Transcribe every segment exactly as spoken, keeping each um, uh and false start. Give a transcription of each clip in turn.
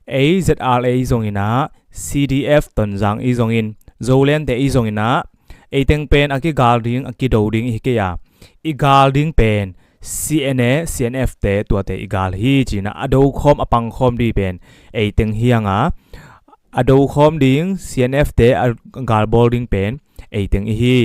ei Z R A i zongin ah, C D F Tonzang i zongin, Zolente i zongin ah, ei teng pen a kigal ding, a kido ding i hi kei a, i gal ding pen C N A, C N F te tuate i gal hi ci-in ah, a do khawm, a pang khawm ding pen ei teng hi hang a, a do khawm ding, C N F te a gal bawl ding pen ei teng i hi.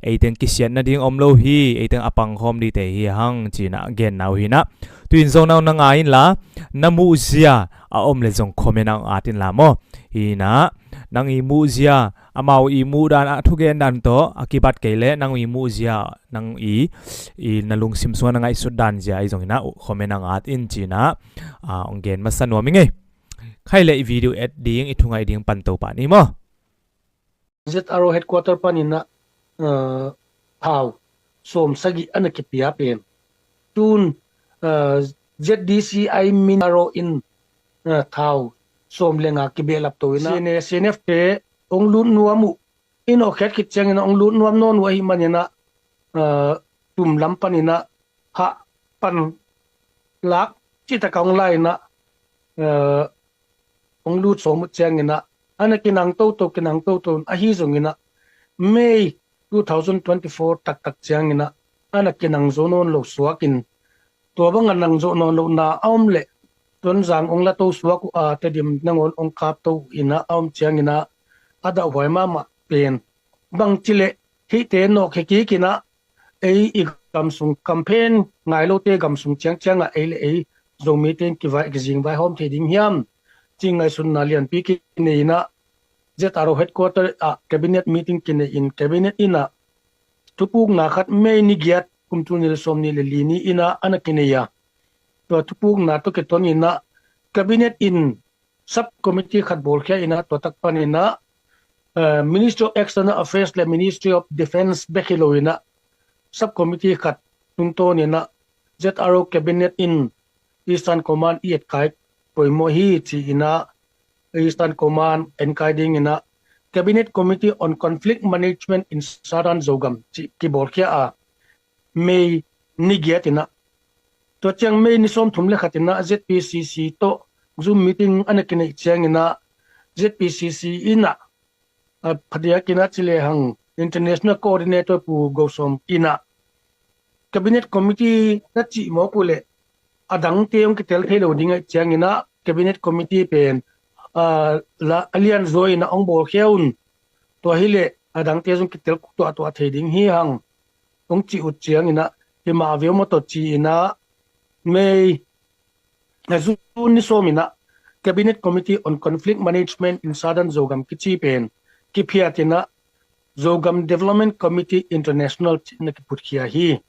Ei teng kisiat nading om lo hi, ei teng a pang khawm dingte hi hang ci-in ah genna uh hi-in ah. Tu-in zong na ngai inla, na muhzia a om leh zong comment ah at inla maw. Hi-in ah, nang i muhzia, amau i muhdan, a thugendan tawh a kibat kei leh, nang i muhzia, nang i, i na lungsim sungah na ngaihsutdan zia i zongin ah comment ah at in ci-in ah, a, hong gen masa nuam ing ei. Khaih leh i video et ding, i thungaih ding pan to pah ni maw. Z R O headquarter panin ah, uh, thau sawm sagih a na kipia pen, tun, uh, Z D C I min R O in, uh, thau sawm le nga kibehlap to in ah, C N A, C N F te hong lut nuam uh, i nawhkhiat khit ciangin ah hong lut nuam nawn uh ahih manin ah, uh, tum lam panin ah hah pan lak cihtak a hong la in ah, eh, hong lut sawm uh ciangin ah, a na kinang toto, kinang toto in, ahi zongin ah, May two thousand twenty-four taktak ciangin ah, a na kinang zo nawn lo suakin, tua bang a nang zo nawn lohna a om leh, Tonzang hong la to suak uh a, Tedim nangawn hong kap to uh in ah a om ciangin ah, a dauhuai mahmah pen, bangci leh hihte nawhkhia kik in ah, ei i gam sung campaign ngai lote gam sung ciangciang ah ei le ei Zomite in kivai, kizing vaihawm thei ding hiam, ci ngaihsutna lianpi kinei in ah, Z R O headquarter ah cabinet meeting kinei in, cabinet in ah thupukna khat May ni giat, kum tul nih le sawmnih le li ni in ah a na kinei a. Tua thupukna tawh kiton in ah, cabinet in subcommittee khat bawlkhia in ah, tua tak panin ah, eh, Ministry of External Affairs le Ministry of Defence bek hi lo in ah, subcommittee khat tungtawn in ah, Z R O cabinet in Eastern Command i etkai poimawh hi ci in ah, Eastern Command enkai ding in ah, Cabinet Committee on Conflict Management in Southern Zogam ci kibawlkhia a, May ni giat in ah. Tua ciang May ni sawmthum le khat in ah Z P C C tawh Zoom meeting a na kineih ciangin ah, Z P C C in ah, a, phadiak in ah ci lehang International Coordinator Pu Go Sawm in ah, Cabinet Committee na cih mawk uh leh, a dangte hong kitel thei lo ding ahih ciangin ah, Cabinet Committee pen, a, la, a lianzaw in ah hong bawlkhia un. Tua hi leh a dangte zong kitel tuahtuah thei ding hi hang, hong cih uh ciangin ah, hi mah viau maw tawh ci in ah, May, a, June ni sawm in ah, Cabinet Committee on Conflict Management in Southern Zogam kici pen kiphiat in ah, Zogam Development Committee International ci-in ah kiputkhia hi.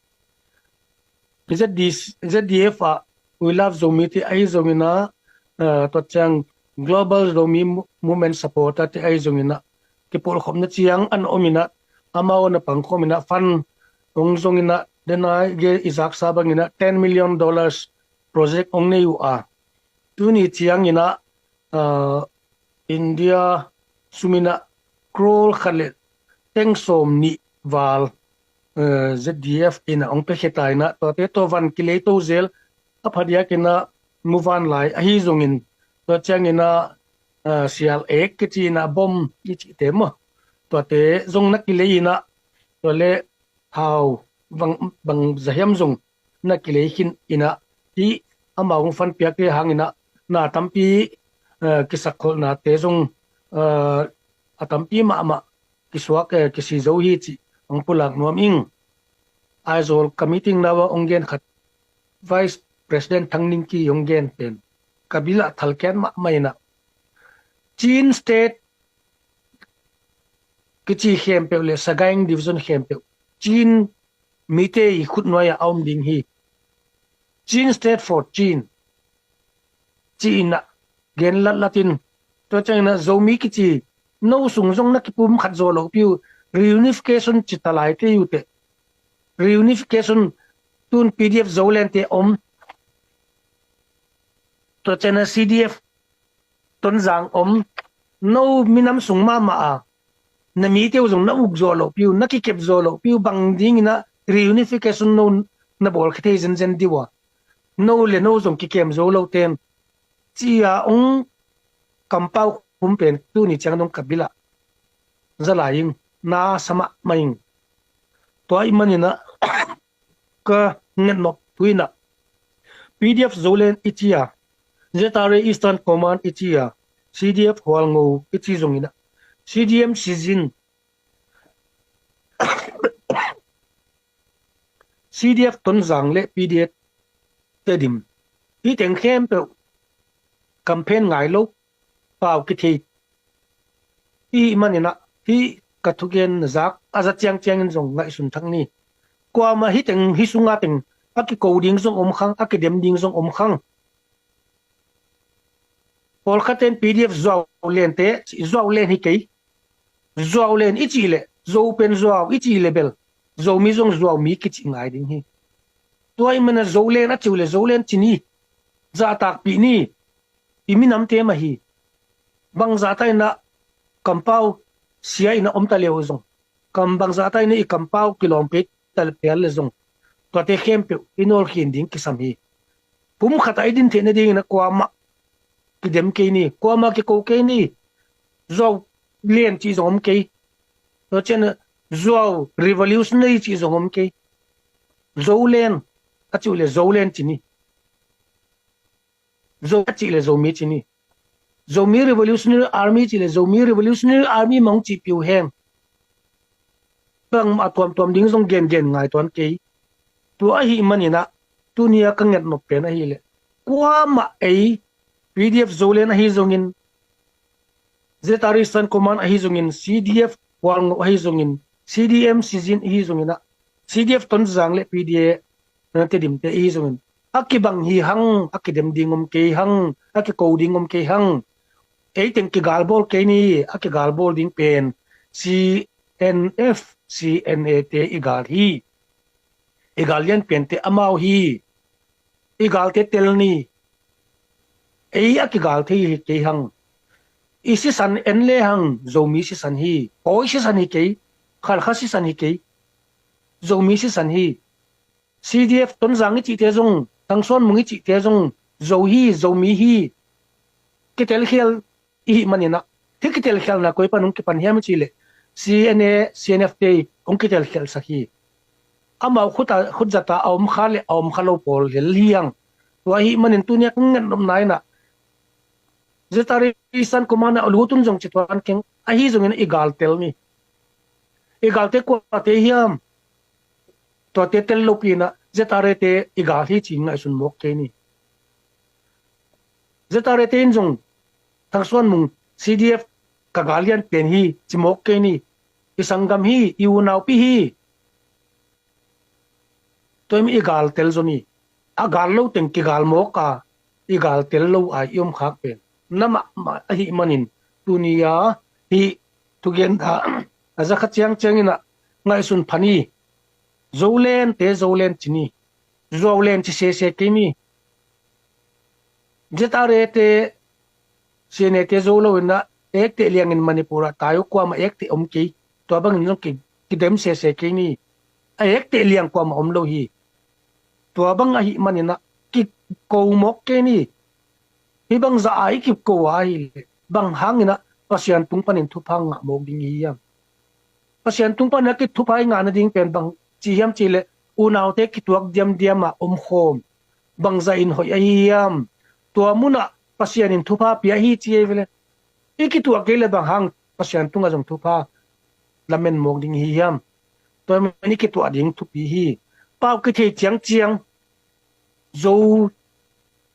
Z D, Z D F ah, We Love Zomi te ahi zongin ah, eh, tua ciang Global Zomi Mo-, Movement Supporter te ahi zongin ah, kipawlkhopna ciang a na om in ah, amau a na pangkhawm in ah, fund hong zong in ah, den a i gen i zaksa bangin ah, ten million dollars project hong nei uh a. Tuni ciangin ah, ah, India sum in ah crore khat le teng sawmnih val, eh, Z D F in ah hong piakhia ta in ah, tuate tawh van kilei to zel, a phadiak in ah muvanlai ahi zongin, tua ciangin ah, ah, sial ek kici in ah, bom i cihte maw, tuate zong na kilei in ah, tua le thau bang, bang za hiam zong na kilei khin in ah, hih amau hong fund piakte hangin ah, na tampi, eh, kisakkholhnate zong, eh, a tampi mahmah kisuak, eh, kisi zo hi cih hong pulak nuam ing. Aizawl ka meeting na ah hong gen khat, Vice President Thang Ning Kyi hong gen pen, ka bil ah thalkiat mahmah in ah, Chin State kici khempeuh le Sagaing Division khempeuh Chin mite i khutnuai ah a om ding hi. Chin State for Chin ci in ah gen latlat in, tua ciangin ah Zomi kici, no sung zong na kipum khat zaw loh pi uh, reunification ci ta lai te uh teh. Reunification, tun P D F Zoland te om, tua ciangin ah C D F Tonzang om, no minam sung mahmah a, na mite uh zong na uk zaw loh pi uh, na kikep zaw loh pi uh, bang dingin ah reunification no na bawlkhia thei zenzen ding uh a, no le no zong kikem zo lo ten, ci a hong kampau khum pen tuni ciang dong ka bilah zalai ing, na sa mahmah ing. Tua ahih manin ah ka ngetnop thu in ah PDF Zoland i ci a, ZRA Eastern Command i ci a, CDF Hualngo i ci zongin ah, CDM Sizin, CDF Tonzang le PDA Tedim, hih teng khempeuh campaign ngai lo, pau kithei. Hih manin ah hih ka thugen zak a za ciangciangin zong ngaihsun thak ni. Kuamah hih teng, hih sunga teng a kiko ding zong om khang, a kidem ding zong om khang. Pawlkhat ten PDF Zuau Lente, Zuau Len hi kei. Zuau Len i cih leh, Zo pen Zuau i cih leh bel, Zomi zong Zuaumi kici ngai ding hi. Tua ahih manin ah Zoland a ci uh leh Zoland ci ni. Zahtakpih ni. I minamte mah hi. Bangzahta in ah kampau sia in ah om ta le uh zong, kam bangzahta in ah i kampau kilawm pei ta phial le zong, tuate khempeuh i nawlkhin ding kisam hi. Pumkhat ah i din theih nadingin ah kuamah kidem kei ni, kuamah kiko kei ni. Zuau Len cih zong om kei. Tua ciang ah Zuau Revolutionary cih zong om kei. Zoland a ci uh leh Zoland ci ni. Zo a cih leh Zomi ci ni. Zomi Revolutionary Army cih leh Zomi Revolutionary Army mah hong cihpih uh hen. Bangmah a tuamtuam ding zong gengen ngai tuan kei. Tua ahih manin ah tuni a ka ngetnop pen ahih leh, kuamah ei PDF Zoland ahi zongin, ZRA Eastern Command ahi zongin, CDF Hualngo ahi zongin, CDM Sizin ahi zongin ah, CDF Tonzang le PDA Tedim te ahi zongin, a kibang hi hang, a kidem ding om kei hang, a kiko ding om kei hang. Ei teng kigalbawl kei ni, a kigalbawl ding pen CNF, CNA te i gal hi. I gal lianpiante amau hi. I galte tel ni. Ei a kigal thei hi kei hang. I sisan en le hang, Zomi sisan hi. Awi sisan hi kei. Khalkha sisan hi kei. Zomi sisan hi. CDF Tonzang i cihte zong, Thangsuan Mung i cihte zong, Zo hi, Zomi hi. Kitelkhial i hih manin ah, hih kitelkhialna koi pan hong kipan hiam i cih leh, CNA, CNF te hong kitelkhialsak hi. Amau khut a, khut zat a a om kha le a om kha lo pawl lel hi hang. Tua ahih manin tuni a ka ngetnopna in ah, ZRA Eastern Command ah a lut un zong ci tuan keng, ahi zongin i gal tel ni. I galte kuate hiam? Tuate tel lopi in ah ZRA te i gal hi ci ngaihsun mawk kei ni. ZRA te in zong Thangsuan Mung CDF ka gal lianpian hi ci mawk kei ni. I sanggam hi, i unaupi hi. Tua hi mi i gal tel zaw ni. A gal lo teng kigal mawk a, i gal tel lo a i om khak pen na mahmah ahih manin tuni a hih thugen a, a za kha ciangciangin ah ngaihsun pha ni. Zoland te Zoland ci ni. Zuau Len ci sese kei ni. ZRA te, CNA te zo lo in ah, ekteh liangin Manipur ah tai uh kuamah ekteh om kei. Tua bangin zong ki, kidem sese kei ni. A ekteh liang kuamah om lo hi. Tua bang ahih manin ah kiko mawk kei ni. Hih bangzah a i kiko a ahih leh bang hangin ah Pasian tung panin thupha ngah mawk ding i hi hiam? Pasian tung panin a kithupha i ngah nading pen bang ci hiam cih leh, unaute kituak diamdiam a omkhawm bangzah in hoih ahi hiam? Tua munah Pasian in thupha pia hi ci ei ve le. I kituah kei le bang hang Pasian tungah zong thupha lamen mawk ding i hi hiam? Tua hi manin i kituah ding thupi hi. Pau kithei ciangciang, Zo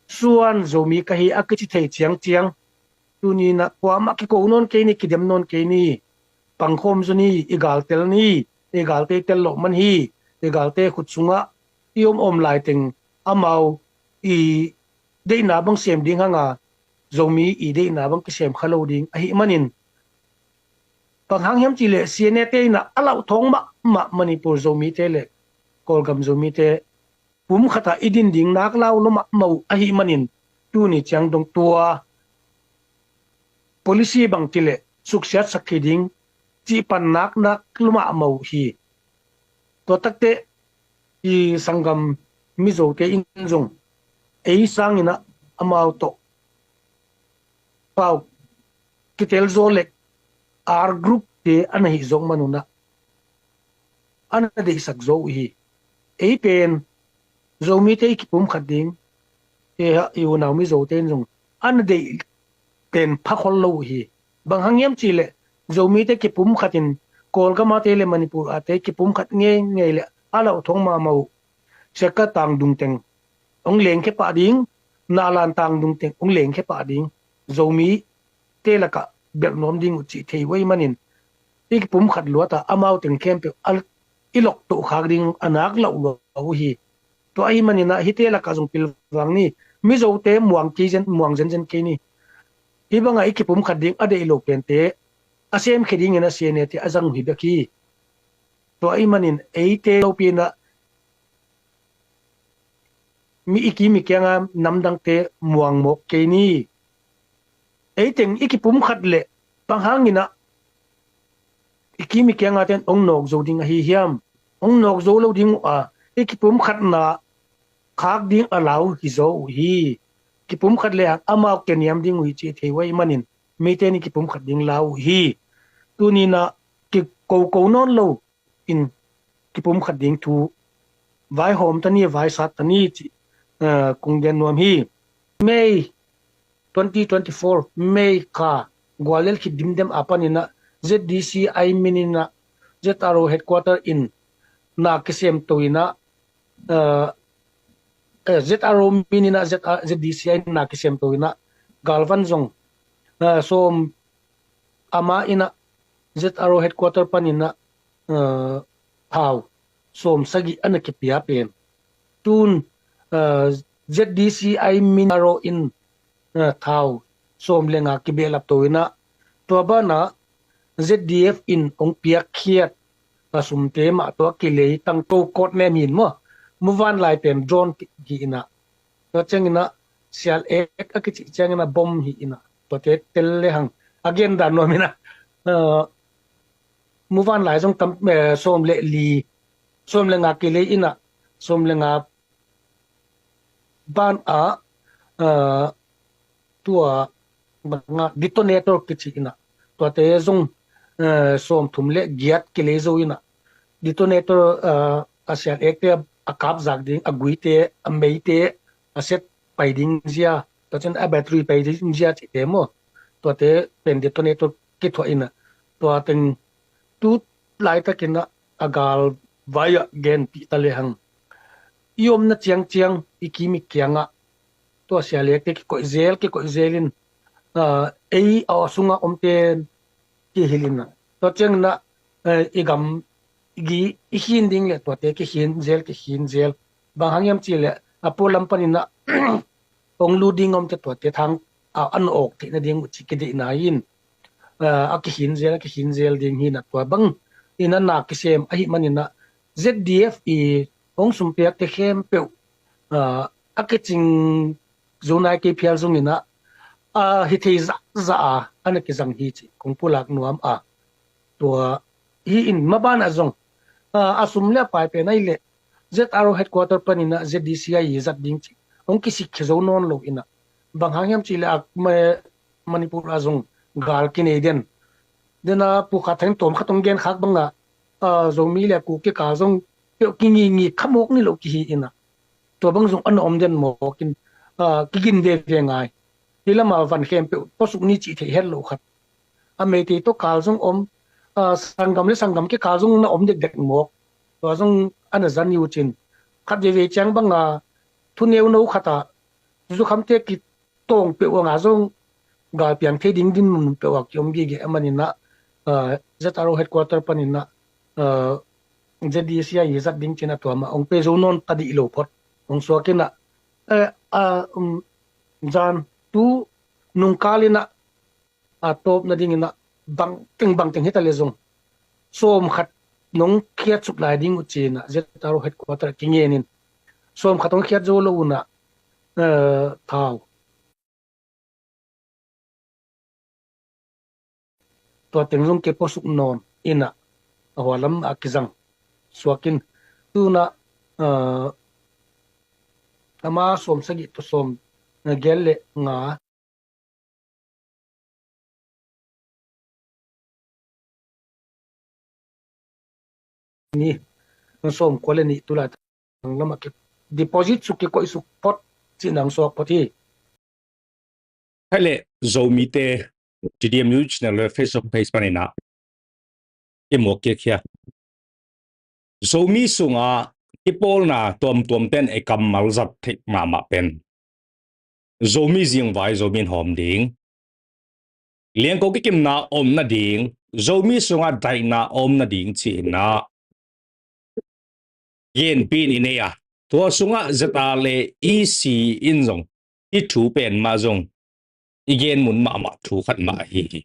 suan Zomi ka hi a kici thei ciangciang, tuni in ah kuamah kiko nawn kei ni, kidem nawn kei ni. Pangkhawm zaw ni, i gal tel ni. I galte i tel loh man hi. I galte khut sungah i om om lai teng amau i deihna bang sem ding hang a, Zomi i deihna bang kisem kha lo ding ahih manin, bang hang hiam cih leh CNA te in ah a lauh thawng mahmah Manipur Zomite le Kawlgam Zomite pumkhat ah i din ding nak lau lua mahmah uh ahih manin, tuni ciang dong tua policy bang cih leh suksiatsak hi ding cih pan nak nak lua mahmah uh hi. Tua takteh i sanggam Mizote in zong ei sangin ah amau tawh pau kitel zaw le R group te a na hih zawk man un ah a na deihsak zaw uh hi. Ei pen Zomite i kipumkhat ding, i, i unau Mizote in zong a na deih pen pha khol lo uh hi. Bang hang hiam cih leh Zomite kipumkhat in Kawlgam a te le Manipur a te kipumkhat ngeingei le a lauthawng mahmah uh. Siaka tangdung teng hong lengkhia pah ding, Nalan tangdung teng hong lengkhia pah ding, Zomite lakah belh nuam ding uh cih thei uh ahih manin i kipumkhat luat a, amau teng khempeuh a, i loktoh khak ding a nak lauh lua uh hi. Tua ahih manin ah hihte lakah zong pilvang ni. Mizote muang kei zen, muang zenzen kei ni. Hih bangah i kipumkhat ding a deih lo pente a semkhia dingin a C N A te a zang uh hi bek hi. Tua ahih manin eite lopi in ah mi i kim i kianga namdangte muang mawk kei ni. Ei teng i kipumkhat leh bang hangin ah i kim i kianga ten hong nawk zo ding ahi hiam? Hong nawk zo lo ding uh a, i kipumkhatna khak ding a lau hi zaw uh hi. Kipumkhat le hang amau kia niam ding uh hi cih thei uh ahih manin mite in i kipumkhat ding lau uh hi. Tuni in ah kikoko nawn lo in kipumkhat ding thu vaihawm ta ni, vaisat ta ni cih, eh, kong gen nuam hi. May twenty twenty-four, May kha, Gualel khit dimdem a panin ah Z D C I min in ah Z R O headquarter in na kisem to in ah, eh, eh, Z R O min in ah Z R, Z D C I in na kisem to in ah galvan zong, eh, sawm ama in ah Z R O headquarter panin ah, eh, thau sawm sagih a na kipia pen. Tun, eh, Z D C I min R O in, eh, thau sawm le nga kibehlap to in ah, tua banah Z D F in hong piakkhiat a sumte mah tua kilei tangko kawt nem hin maw. Muvanlai pen drone hi in ah, tua ciangin ah sial ek a kici ciangin ah bom hi in ah, tuate tel le hang a gen dan nuam in ah, eh, muvanlai zong tam, eh, sawm le li, sawm le nga kilei in ah, sawm le nga ban ah, eh, tua banga detonator kici in ah, tuate zong, eh, sawm thum le giat kilei zo in ah, detonator, eh, a sial ekte a kapzak ding, a guite, a meite, a set pai ding zia, tua ciang a battery pai ding zia cihte maw, tuate pen detonator kithuah in ah, tua teng tu laitakin ah a galvai ah genpih ta le hang, i omna ciangciang i kim i kiangah tua sial ekte kikoih zel, kikoih zel in, ah, ei a sungah omte kihilh in ah, tua ciangin ah, eh, i gam i gi i khin ding le tuate kikhin zel, kikhin zel. Bang hang hiam cih leh a pualam panin ah hong lut ding omte tuate thang a, an awk theih nading uh ci kideihna in, ah, a kikhin zel, a kikhin zel ding hi in ah, tua bang in ah na kisem ahih manin ah Z D F i hong sumpiakte khempeuh, ah, a kicing zo nai kei phial zongin ah, a hi thei zahzah a, a na kizang hi cih kong pulak nuam a. Tua hi in maban ah zong, ah, a sum le a pai pen ahih leh Z R O headquarter panin ah Z D C I i zat ding cih hong kisik khia zo nawn lo in ah, bang hang hiam cih leh a, Ma-, Manipur ah zong gal kinei den. Den a Pu Kha Thang in tawm khat hong gen khak bangah, ah, Zomi le Kuki kikal zong peuh kingingi kha mawk ni lo kihi in ah, tua bang zong a na om den mawk in, ah, kigin veve ngai. Hi lamah van khempeuh puasuk ni cih theih het lo khat. A Meitei tawh kal zong om, ah, sanggam le sanggam kikal zong na om dekdek mawk. Tua zong a na za ni uh cin. Khat veivei ciang bangah thu neuno khatah zukhamte kitawng peuh a nga zong gal piang thei ding dinmun peuh a kiom gige a manin ah, ah, Z R O headquarter panin ah, ah, Z D C I i zat ding cin ah tua mah hong pe zo nawn ta dih lo phot. Hong suak in ah, eh, ah, um, zan tu nungkal in ah, a tawp nadingin ah bangteng bangteng hi ta le zong sawm khat nong khiat suk lai ding uh cin ah Z R O headquarter ah kingen in, sawm khat hong khiat zo lo un ah, eh, thau tua teng zong kei puasuk nawn in ah, a hua lam a kizang suak in, tu in ah, eh, ama sawm sagih tawh sawm, eh, giat le nga ni, sawmkua le nih tu lai tang lamah ki deposit suk, kikoih suk phot, cih nang suak phot hi. Hai le Zomite T D M U channel le Facebook page panin ah i muak kik hi a. Zomi sungah kipawlna tuamtuam ten ei kammal zat theih mahmah pen Zomi zingvai Zomi in hawm ding, liangko kikimna om nading, Zomi sungah daihna om nading ci-in ah genpi in i nei a, tua sungah Z R A E C in zong i thu pen mah zong i gen mun mahmah thu khat mah ahi hi.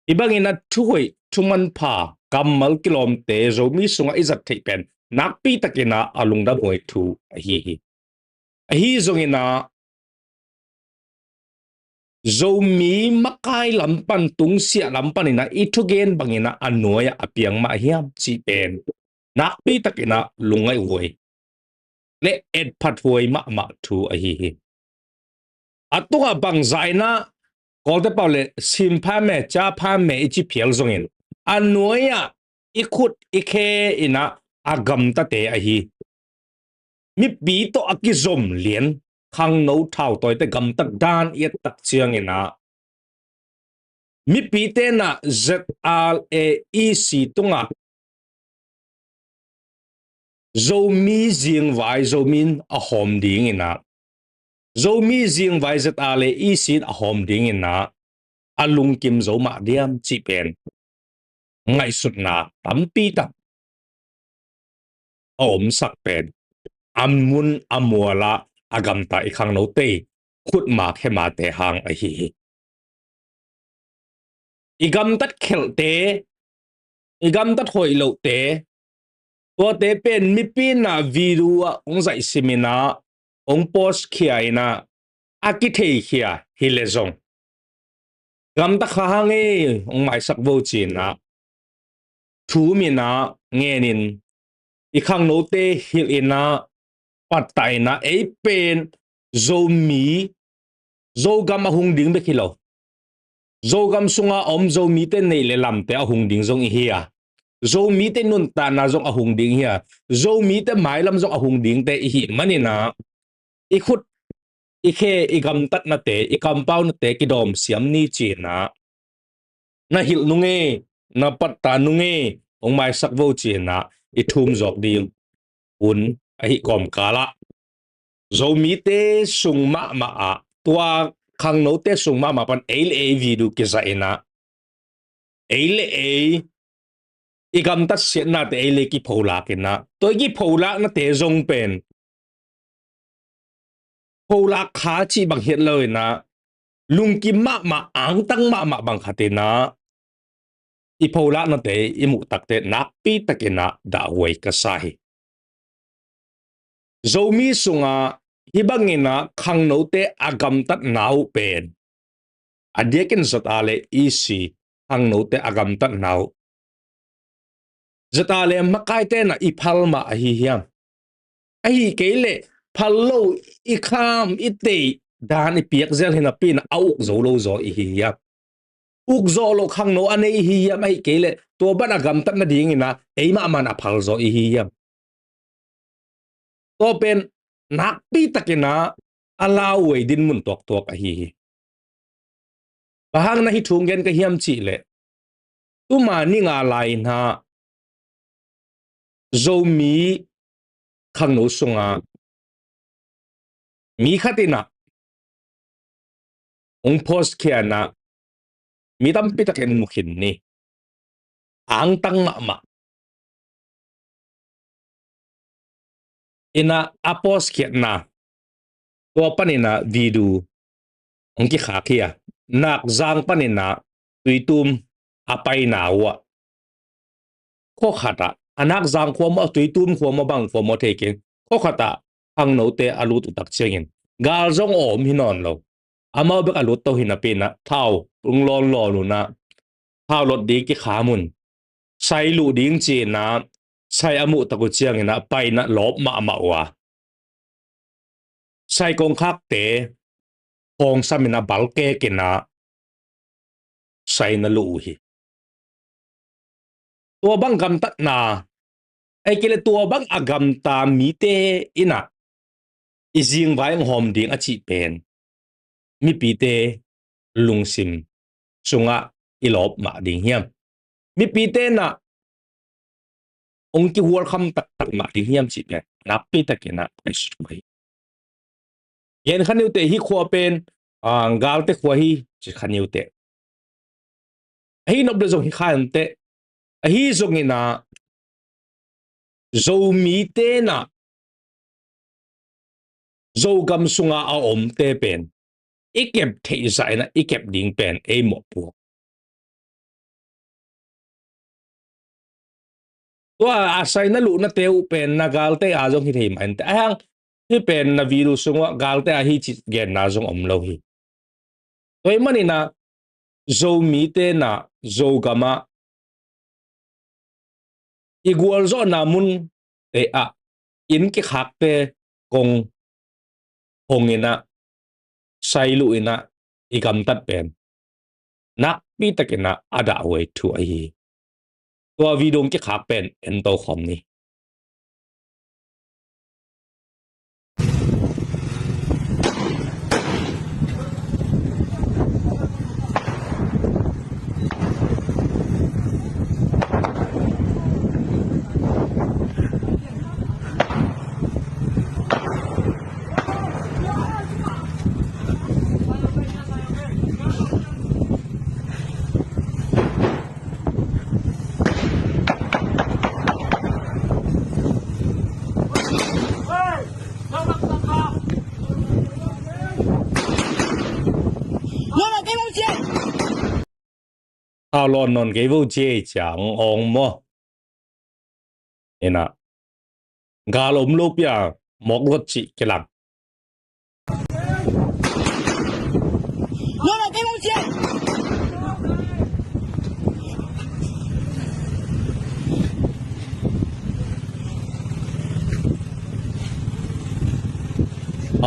Hih bangin ah thuhoih thumanpha kammal kilawmte Zomi sungah i zat theih pen nakpi takin ah a lungdamhuai thu ahi hi. Ahi zongin ah Zomi makai lam pan, tungsiah lam panin ah i thugen bangin ah a nuai-ah a piang mah hiam cih pen nakpi takin ah lungngaihhuai le etphathuai mahmah thu ahi hi. A tungah bangzah in ah Kawlte pau le simpha me, chapha me i ci phial zongin a nuai-ah i khut i khe in ah a gamtate ahi, mipi tawh a kizom lian khangno thautawite gamtat dan i et tak ciangin ah mipite in ah Z R A E C tungah Zomi zingvai Zomi in a hawm dingin ah, Zomi zingvai Z R A E C in a hawm dingin ah a lungkim zo mah diam cih pen ngaihsutna tampi tak a omsak pen a mun a mualah a gamta i khangnote khutma khemate hang ahi hi. I gamtat khelhte, i gamtat hoih lohte, tuate pen mipi in ah video ah hong zaihsimin ah hong post khia in ah a kitheikhia hi le zong gamta kha hang ei, hong maisak vo ci-in ah thumin ah ngenin i khangnote hilhin ah pattah in ah ei pen Zomi, Zogam a hung ding bek hi lo, Zogam sunga om Zomite neih le lamte a hung ding zong i hi a, Zomite nuntakna zong a hung ding hi a, Zomite mailam zong a hung dingte i hih manin ah i khut i khe, i gamtatnate, i kampaunate kidawm siam ni ci-in ah na hilh nung e, na pattah nung e, hong maisak vo ci-in ah i thum zawk ding hun ahi kawmkal ah Zomite sung mahmah ah, tua khangnote sung mahmah pan ei le ei video kizahin ah ei le ei i gamtat siatnate ei le ei kipholak in ah, tua i kipholaknate zong pen pholak kha cih bang hi lo in ah lungkim mahmah, angtang mahmah bang khat in ah i pholaknate i muh takte nakpi takin ah dahhuai ka sa hi. Zomi sungah hih bangin ah khangnote a gamtatna uh pen a diakin Z R A E C khangnote a gamtatna uh Z R A makaite in ah i phal mah ahi hiam? Ahi kei leh phal lo, i kham i teih dan i piak zel hi napi in ah a uk zo lo zaw i hi hiam? Uk zawh loh khangno a nei i hi hiam? Ahi kei leh tua bang a gamtat nadingin ah ei mahmah in a phal zaw i hi hiam? Tua pen nakpi takin ah a lauhuai dinmun tuaktuak ahi hi. Bang hang na hih thu gen ka hiam cih leh, tuma ni nga lai in ah Zomi khangno sungah mi khat in ah hong post khia in ah mi tampi takin mu khin ni. Angtang mahmah in ah a post khiatna, tua panin ah video hong kikhak hi a, Nakzang panin ah Tuitum a paina uh ah khua khat ah, a Nakzang khua maw, a Tuitum khua maw, bang khua maw thei keng, khua khat ah khangnote a lut uh tak ciangin gal zong a om hi nawn lo. Amau bek a lut to hi napi in ah thau hong lawnlawn un ah thau lot ding kikham un, sai luh ding ci-in ah sai a muh tak uh ciangin ah pai in ah lawp mahmah uh a, sai kongkhakte hong sam in ah balkek in ah sai na luh uh hi. Tua bang gamtatna Ahih kei leh tua bang a gamta mite in ah i zingvai hong hawm ding a cih pen mipite lungsim sungah i lawp mah ding hiam? Mipite in ah hong kihualkham taktak mah ding hiam cih pen nakpi takin ah i sut hi. Gen kha ni uh teh, hih khua pen, ah, galte khua hi ci kha ni uh teh. Ahi nop leh zong hi kha inteh. Ahi zongin ah Zomite in ah Zogam sunga a omte pen i kep theih zah in ah i kep ding pen ei mawhpuak. Tua a sai na luhnate uh pen na galte a zong hi thei mah inteh. Ahih hang hih pen na video sungah galte a hi cih genna zong om lo hi. Tua ahih manin ah Zomite in ah Zogam ah i gualzawhna munte ah inn kikhakte kong hong in ah, sai luh in ah i gamtat pen nakpi takin ah a dahhuai thu ahi hi. Tua video kikhak pen en to khawm ni. Thau lawn nawn kei vo ci ei ciang awng maw? Ina gal om lo pia mawk luat cih kilang.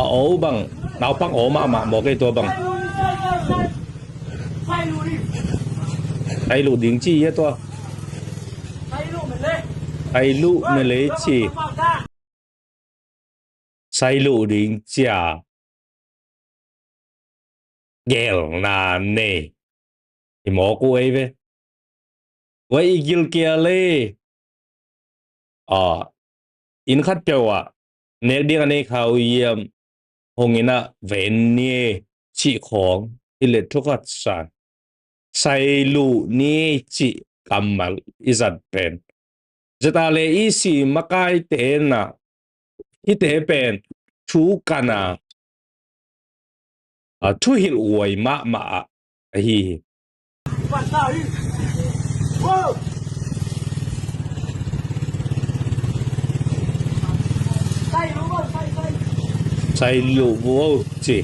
A aw bang, naupang aw mahmah mawk ei tua bang. Sai luh ding ci hia tua. Sai luh melei ci. Sai luh ding cia. Gelna nei. I mawk uh ei ve. Tua i gilkial ei. A, inn khat peuh ah nek ding a nei kha uh hiam, hong in ah va en ni ei cih khawng hi leh thu khat sa. Sai luh ni ei cih kammal i zat pen, zeta le i si makaite in ah hihte pen thu kan a, a, thuhilh huai mahmah ah ahi hi. Sai luh vo ci.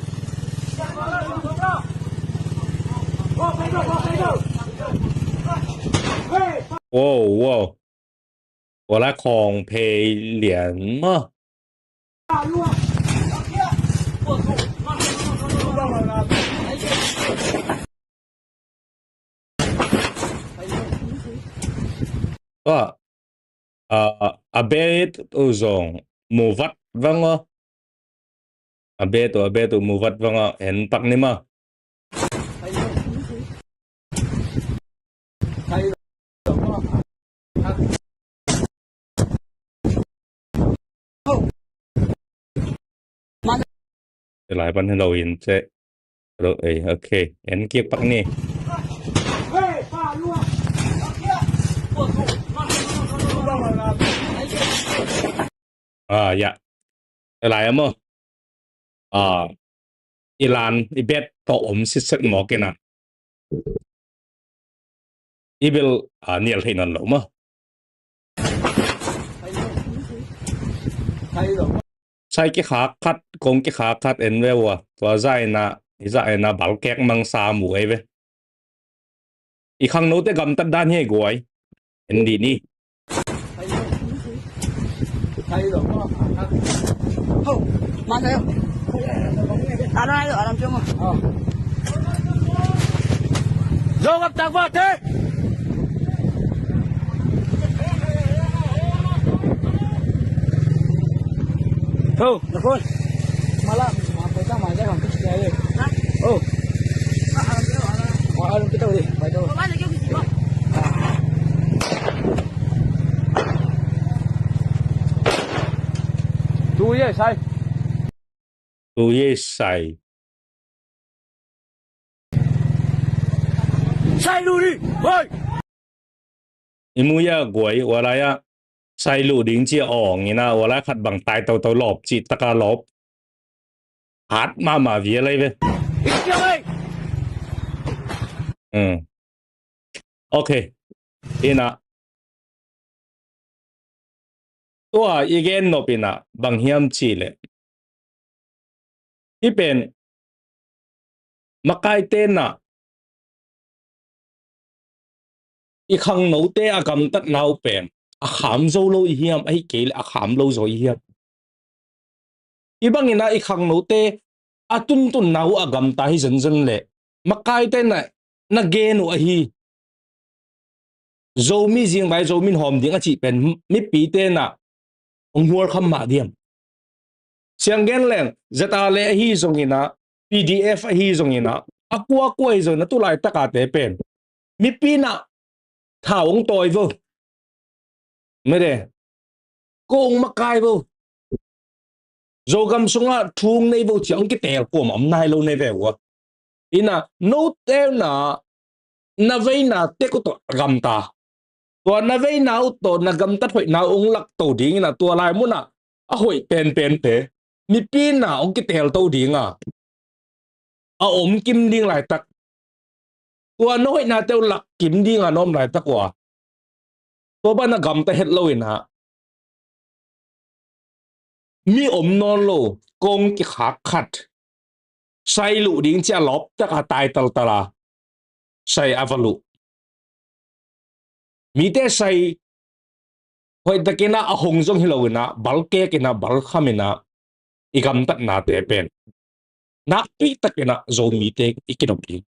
Wow, wow. Tua lai khawng phei lian maw? Tua, a, a bet uh zong mu vat vang aw. A bet uh, a bet uh mu vat vang aw, en pak ni maw. Lai pan hello in che. Hello, eh, okay. En kik pak ni. Ah, ya. Lai maw. Ah, i lan, i bet tawh om sitset mawk in ah. I bel, ah, nial thei nawn lo maw. Sai kikhak khat, kong kikhak khat en ve ua. Tua zah in ah, i zah in ah balkek mangsa mu ei ve. I khangnote gamtat dan hi ei guai. En dih ni. Zo gap tak va te. Ho, na phone. Mala, ma peta ma ja kam tu sia ye. Ho. Wa alam kita uli, pai tu. Tu ye sai. Tu ye sai. Sai lu ni. Hoi. I mu ya guai, walaya sai lu ding ci a ong ina, walai khat bang tai toto lop ci taka lop. Hat mama via lai ve. Hmm. Ok. Ina. Tua i gen nop ina bang hiam ci le. I pen makaite na i khangnote a gamtatna uh pen a kham zo lo i hiam, ahi kei le a kham lo zo i hiam. I bangin a i khangnote a tuntunna uh a gamta hi zenzen le makaite na, na gen uh ahi. Zomi zingvai Zomi in hawm ding a cih pen mipite na hong hualkham mah diam. Siang gen leng Z R le ahi zongina, P D F ahi zongina, a kuakua ahi zongina, tu laitakate pen mipi na thau hong tawi vo. Mede, ko hong makai vo. Zogam sungah thu hong nei vo cia hong kitel kuamah om nai lo ne ve ua. Ina, note na, na veina tek uh tawh gamta. Tua na veina uh tawh na gamtat hoihna uh hong lakto dingina tua lai munah a hoih penpente mipi na hong kitelto dinga a om kim ding laitak. Tua na hoihnate uh lak kim dinga na om laitak ua. Tua bana gamta het lo ina mi om nawn lo kong kikhak khat. Sai luh ding cia lop taka tai taltala sai a va luh. Mite sai hoih takina a hong zong hi lo ina balkek ina balkham ina i gamtatnate pen nakpi takina Zomite i kidop ding,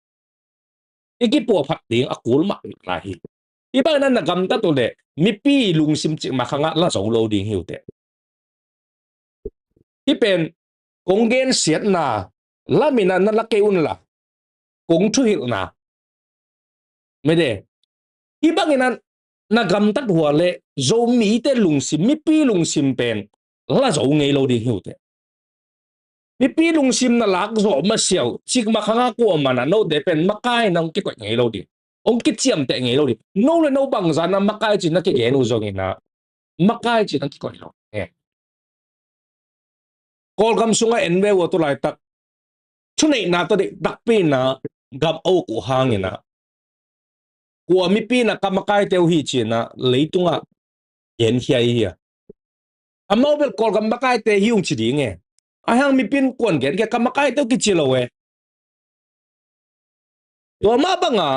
i kipuahphat ding a kul mahmah lai hi. I bangin na gamtat uh le mipi lungsim cikmah khangah la zo lo ding hi uh teh. Hi pen kong gensiatna lamina na la kei unla kong thuhilhna mede. Hi bangina na gamtat hua le Zomite lungsim, mipi lungsim pen la zo ngei lo ding hi uh teh. Mipi lungsim na lak zawh masiau cikmah khanga kuamana note pen makai na hong kikoih ngei lo ding, hong kiciamteh ngei lo ding. No le no bangzana makai cina kigen uh zongina makai cina kikoih lo. Kawlgam sungah en ve ua tu laitak thuneihna tawh deih takpi ina gam a uk uh hangina kua mipi na ka makaite uh hi cina leitungah genkhia i hia? Amau bel Kawlgam makaite hi ung ci ding e. Ahang mipi in kuan genkhia ka makaite uh kici lo e. Tua mah banga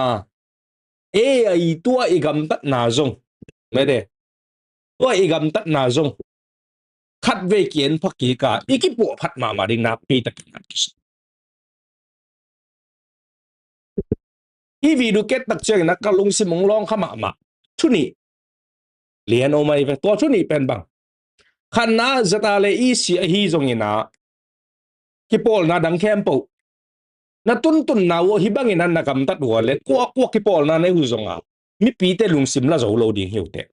ei a i tua i gamtatna zong mede, tua i gamtatna zong khatvei kienpha kika i kipuahphat mahmah ding nakpi takin a kisa. I video ket tak ciangina ka lungsim hong lawng kha mahmah thunih lian om ahi ve. Tua thunih pen bang khatna Z R le E C ahi zongina kipawlna dang khempeuh na tuntunna uh hi bangina na gamtat uh le kuakua kipawlna na i uh zonga mipite lungsim la zo lo ding hi uh teh.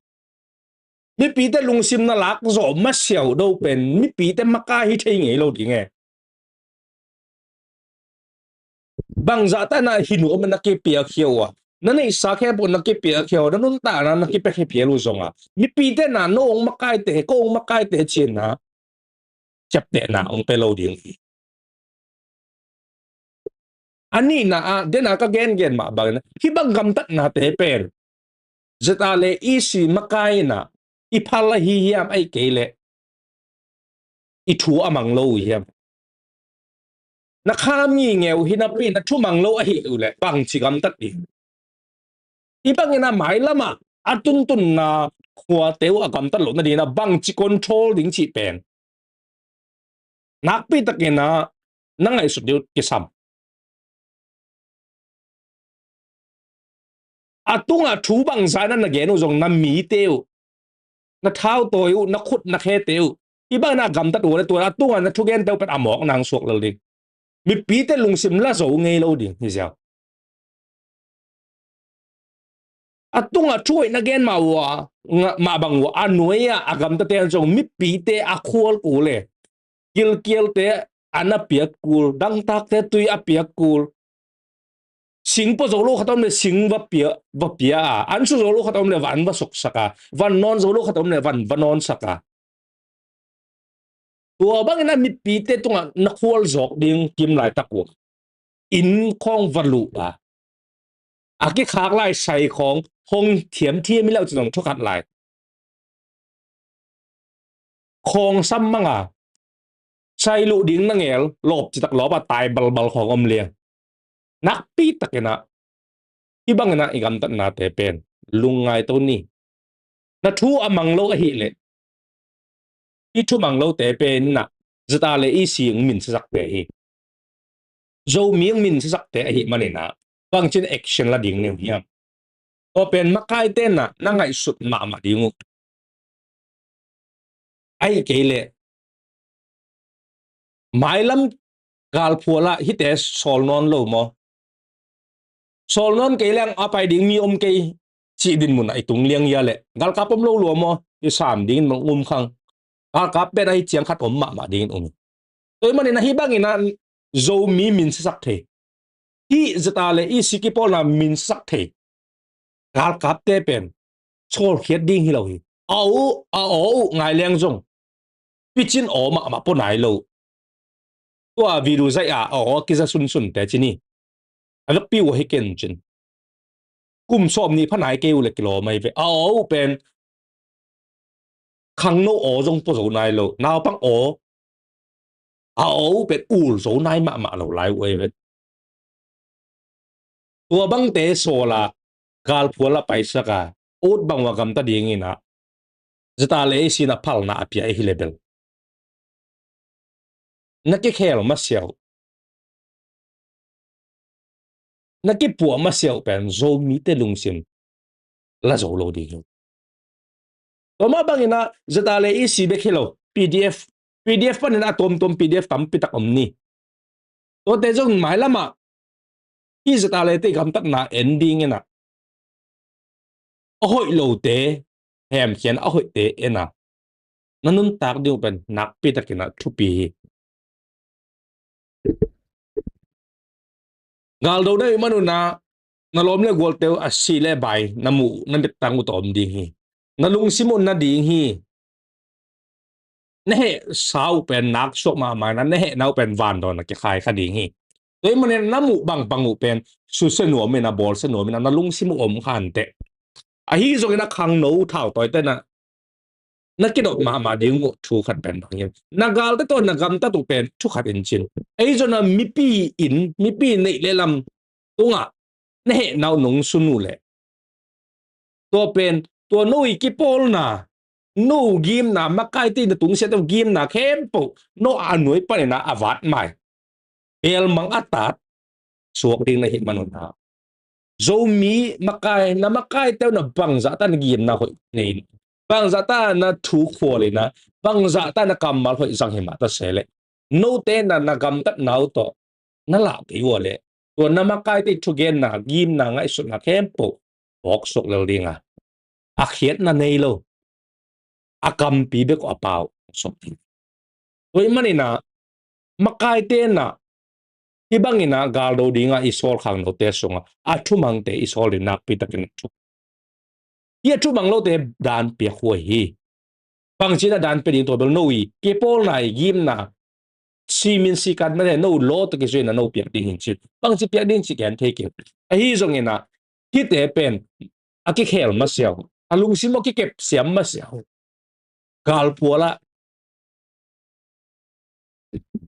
Mipite lungsim na lak zawh masiau do pen mipite makai hi thei ngei lo ding e. Bangzah tana hi nuam na kipiakhia uh a na neihsa khempeuh na kipiakhia uh na nuntakna na kipiakhia phial uh zonga mipite na no hong makaite ko hong makaite cina ciaptehna hong pe lo ding hi. A nihna ah dena ka gengen mah bangin hi bang gamtatnate pen Z R le E C makai ina i phal ahi hiam ahi kei le i thu a mang lo uh hiam? Na kha mi ngeu hi napi na thu mang lo ahi uh le bangci gamtat ding? I bangina mailamah a tuntunna khuate uh a gamtat loh nadina bangci control ding cih pen nakpi takina na ngaihsut ding uh kisam. A tungah thu bangzana na gen uh zong na mite uh, na thautawi uh, na khut na khete uh Hih bangin a gamtat uh le tua a tungah na thugente uh pen a mawk nang suak lel ding. Mipite lungsim la zo ngei lo ding hi ziau. A tungah thu hoih na gen mah uh a, mah bang uh a, a nuai-ah a gamtate zong mipite a khual kul e. Gilkialte an a piak kul, dangtakte tui a piak kul. Sing pua zo lo khat om le sing va pia, va pia a, an su zo lo khat om le va an va suksak a, van nawn zo lo khat om le van va nawnsak a. Tua bangin a mipite tungah na khual zawk ding kim laitak uh. Inn khawng va luh a, a kikhak lai sai khawng hong thiamthiam hi lo ci zong thukhat lai. Khawng sam mang a, sai luh ding na ngel, lawp citak lawp a tai balbal khawng om liang. Nakpi takin ah, hih bangin ah i gamtatnate pen lungngai to ni. Na thu a mang lo ahih leh, i thu mang lote pen in ah, zata le i si hong min sisakte hi. Zomi hong min sisakte ahih manin ah, bangcin action la ding ni uh hiam? Tua pen makaite in ah na ngaihsut mahmah ding uh. Ahih kei leh mailam galphual ah hihte sawl nawn lo maw? Sawl nawn kei leng a pai ding mi om kei cih dinmun ah i tung liang hia leh, galkap om lo lua maw? I sam dingin mah um khang. Galkap pen ahi ciang khat om mahmah dingin um. Tua ahih manin ah hih bangin ah Zomi min sisak thei, hih zata le i si kipawlna min sisak thei galkapte pen sawlkhiat ding hi lo hi. A aw uh, a aw uh ngai leng zong picin aw mahmah pua nai lo. Tua video zaih a aw a kiza sunsunte ci ni. A vekpi uh ahi ken cin. Kum sawm nih pha nai kei uh le kilawm ahi ve. A aw uh pen khangno aw zong pua zo nai lo, naupang aw, a aw uh pen ul zo nai mahmah lo lai uh ahi ve. Tua bangte sawl a, galphual a paisak a, ut bang uh a gamta dingin ah, zata le i si in ah phalna a pia i hi le bel, na kikhel masiah uh, na kipuah masiah uh pen Zomite lungsim la zo lo ding hi. Tua mah bangin ah zata le i si bek hi lo, P D F, P D F panin a tuamtuam P D F tampi tak om ni. Tuate zong mailam ah i zata le te gamtatna en dingin ah, a hoih lote hemkhia in a hoihte en a, na nuntak ding uh pen nakpi takin ah thupi hi. Galdo na hih man un ah, na lawm le gualte uh a si le bai na muh, na mittang uh tawh om ding hi. Na lungsim uh na ding hi. Na hehsa uh pen nak suak mahmah in ah, na hehna uh pen vandawn a kikhai kha ding hi. Tua ahih manin na muh bangbang uh pen susia nuam in ah, bawlsia nuam in ah, na lungsim uh om kha inteh. Ahi zongin a khangno thautawite in ah na kidop mahmah ding uh thu khat pen bang hiam? Na galte tawh na gamtat uh pen thu khat in cin. Ahi zongin ah mipi in, mipi neih le lam tungah na hehna uh nong sun uh leh, tua pen, tua no i kipawlna, no gimna, makaite na tungsiat uh gimna khempeuh no a nuai panin ah a vat mai, pelmang a tat suak ding na hih man un ah, Zomi makai, na makaite uh na bangzahta na gimna hoih nei, bangzahta na thu khual in ah, bangzahta na kammal hoih zang hi mah ta se leh, note na, na gamtatna uh tawh na lah kei uh leh, tua na makaite thugenna, gimna, ngaihsutna khempeuh phawk suak lel ding a, a khiatna nei lo, a kampi bek uh a pau suak ding. Tua ahih manin ah makaite in ah hih bangin ah galdo ding a i sawl khangnote sungah a thumangte i sawl ding nakpi takin a thu. Hih a thumang lote dan piak huai hi. Bangci in ah dan pia ding? Tua bel no i kipawlna, i gimna, simin sikan mate no law tawh kizui in ah no piak ding hi ci. Bangci piak ding ci gen thei kei. Ahi zongin ah hihte pen a kikhel masiah uh, a lungsim a kikep siam masiah uh, galphual ah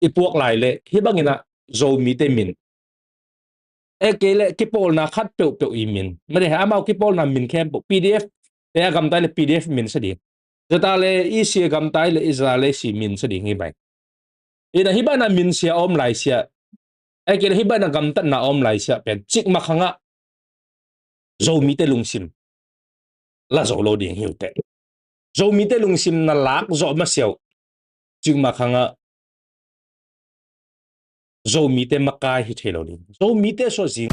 i puak lai leh hih bangin ah Zomite min, ahih kei leh kipawlna khat peuhpeuh i min, mate, amau kipawlna min khempeuh, P D F te a gamta leh P D F min sa ding, zata le i si a gamta leh i zata le i si min sa ding hi bai. In ah hih bangin ah min sia a om lai sia, ahih kei leh hih bangin ah gamtatna a om lai sia pen cikmah khang ah Zomite lungsim la zo lo ding hi uh teh. Zomite lungsim na lak zawh masiah uh, Cikmah khangah Zomite makai hi thei lo ding. Zomite suah zing.